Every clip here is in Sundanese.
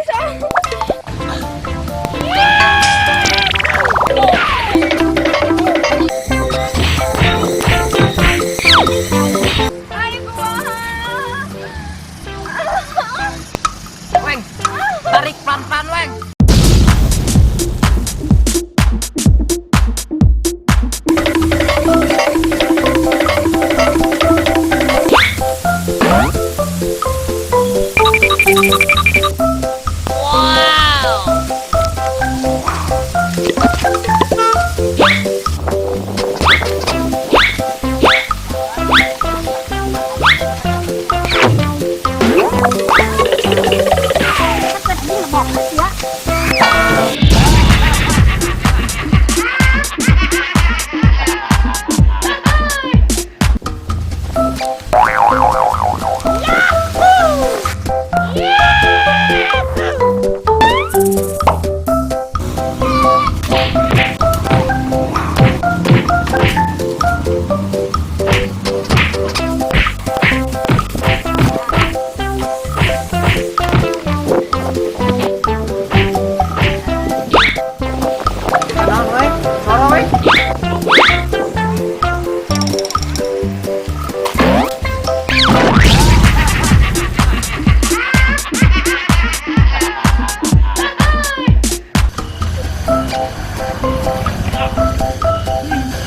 Bisa. Ayo kumaha? Weng, tarik pelan-pelan, Weng. Cepet nih lebok ya. Naon, Weng? Sora, Weng.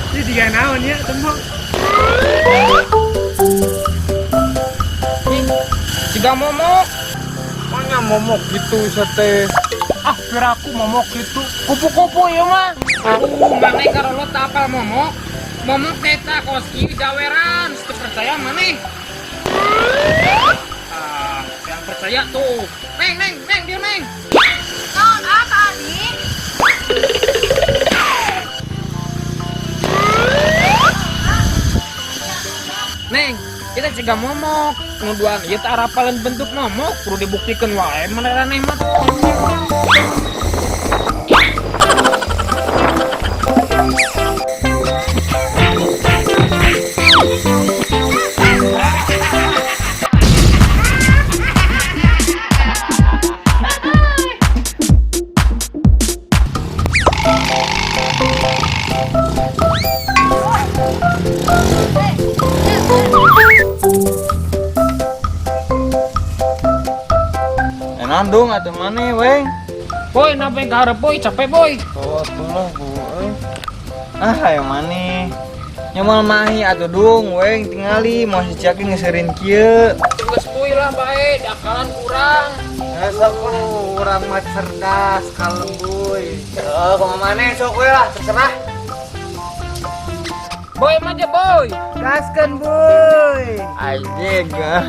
Ini tiga naon ya, tembok. Siga momok. Mana momok gitu sate? Ah, piraku momok gitu. Kupu-kupu ya mah. Maneh kalau lo tak apal momok. Momok teta kos kieu jaweran, teu percaya maneh. Ah, yang percaya tuh. Neng, neng, neng, dia neng. Naon ah tadi? Neng, kita cegah momok. Kemudian ieu teh arapalan bentuk momok, perlu dibuktikan wae mana mah. Enak dong atuh maneh, Weng. Boy, napa yang keharap boy, capek boy. Oh, atuh bu. Euy. Ah, ayo maneh. Nyamal mahi atuh dung, Weng, tingali mau si Caki ngeseurin kieu. Geus boy lah bae, dakalan kurang. Sok urang mah cerdas kalem boy. Eh, kumaha maneh sok we lah, terserah. Boy maju boy. Gaskeun, boy. Anjing. Ah.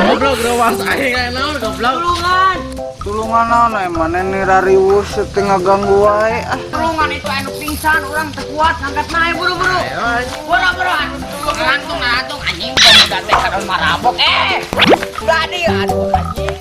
Goblok rewas aing aya naon goblok. Tulungan naon aya maneh nih rariweuh teu ngaganggu wae ah. Tulungan itu anu pingsan, orang terkuat ngangkat naik buru-buru. Buru-buru anu tulungan langsung langsung anjing pemuda teh kadon marabok. Eh, berani aduh anjing.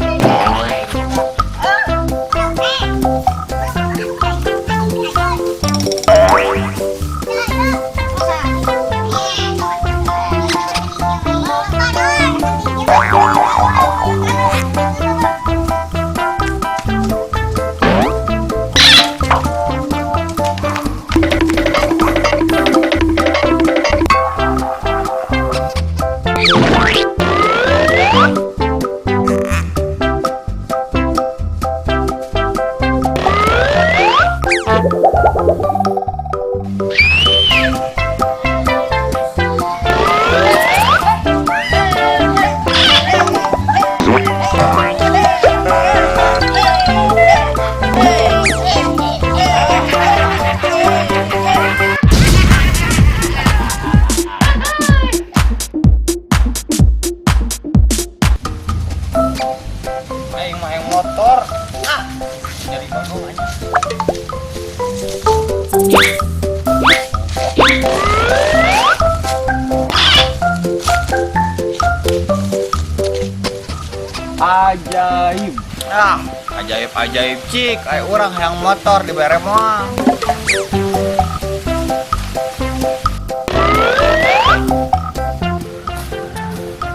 Ajaib. Ah, ajaib ajaib cik, aya urang hayang motor dibere moal.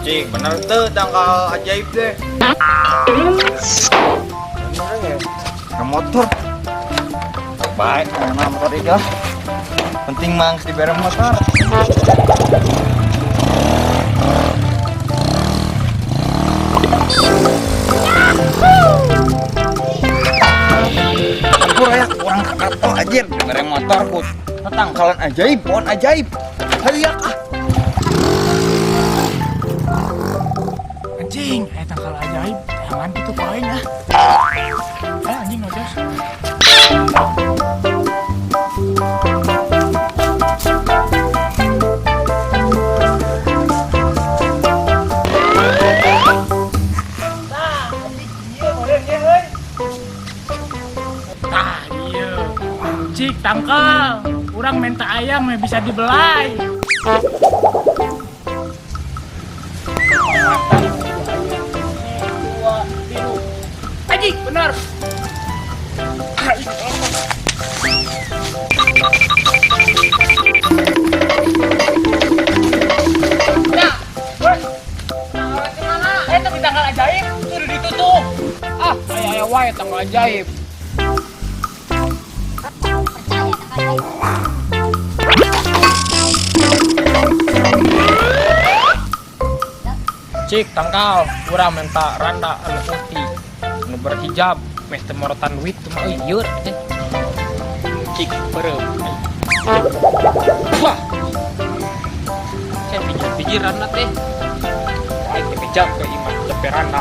Cik, bener tuh tangkal ajaib deh. Bener ya? Ke motor. Baik, mana motor itu? Penting mang dibere motor. Ampun ya, orang kakato anjir. Dibere motor ku tangkalan ajaib, pohon ajaib. Hayu ah. Anjing, aya tangkal ajaib. Jangan gitu ku aing ah. Anjing ngojos. Tah, iya. Cik, tangkal. Urang minta ayam yang bisa dibelai. Anjing, bener. Nah, kemana? Tapi tanggal ajaib sudah ditutup. Ah, aya wae tanggal ajaib. Percaya tangkal ajaib. Cik, tangkal, urang minta randa anu putih, anu berhijab, meh teu morotan duit teu mah euy teh. Cik, beureum. Wah. Saya pijir-pijir randa teh. Aing teh bijak ke imah tepe randa.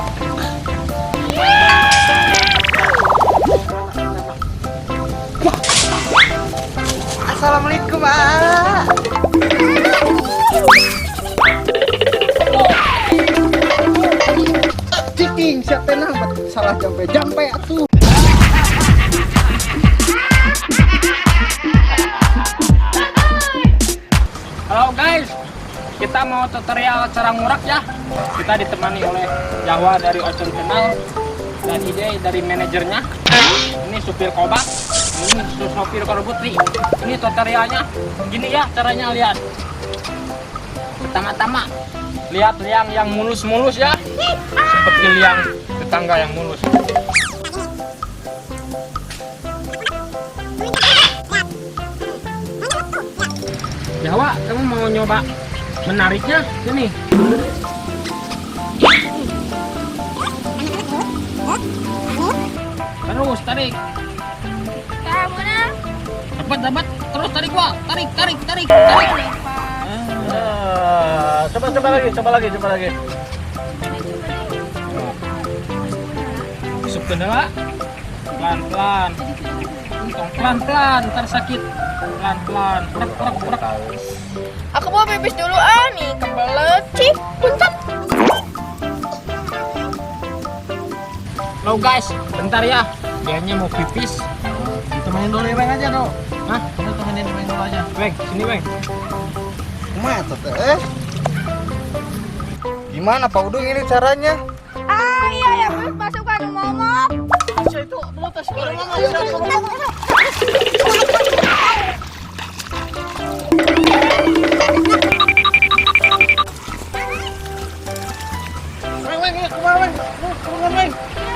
Assalamualaikum, ah. Ciking, siap tenang, salah jampe-jampe atuh. Halo guys, kita mau tutorial cara ngurak ya. Kita ditemani oleh Jawa dari Ocon Channel dan Ide dari manajernya. Ini supir kobak, ini sopir Putri. Ini tutorialnya. Gini ya caranya, lihat. Pertama-tama lihat liang yang mulus-mulus ya. Seperti liang tetangga yang mulus. Jawa, kamu mau nyoba menariknya? Sini. Terus tarik. Kamu Dapat, dapat. Terus tarik, Wak. Tarik, tarik, tarik, tarik. Coba coba lagi, coba lagi, coba lagi. Masuk ke dalam. Pelan-pelan. Untung pelan-pelan, ntar sakit. Pelan-pelan. Prek, prek, prek. Aku mau pipis dulu ah nih, kebelet. Cik, punten. Halo guys, bentar ya. Dianya mau pipis. Temenin dulu Weng aja, Dok. Hah? Kita temenin Weng dulu aja. Weng, sini Weng. Kumaha tuh teh? Gimana Pak Udung ini caranya? Ah iya ya, bos masukkan momok. Itu Weng, Weng, kemana Weng? Kemana Weng?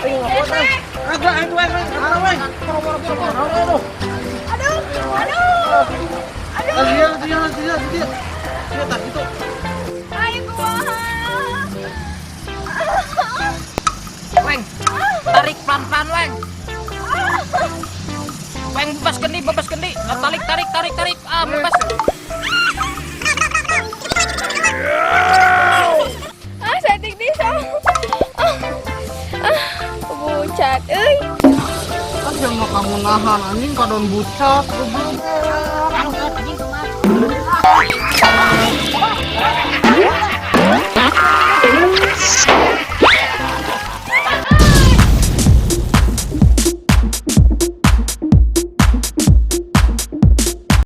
Ayo, nggak Agak, ayo Weng, Weng, kemana Weng? Aduh, Aduh, aduh. Aduh. Dia, dia, dia, dia. Dia tak itu. Ayo kumaha. Weng, tarik pelan-pelan, Weng. Weng, bebas kendi, bebas kendi. Nah, tarik, tarik, tarik, tarik. Ah, bebas. Ah, satik di sama. Ah, bucat euy. Kan jangan kamu nahan anjing kadon bucat goblok. Angkat, anjing, kumaha.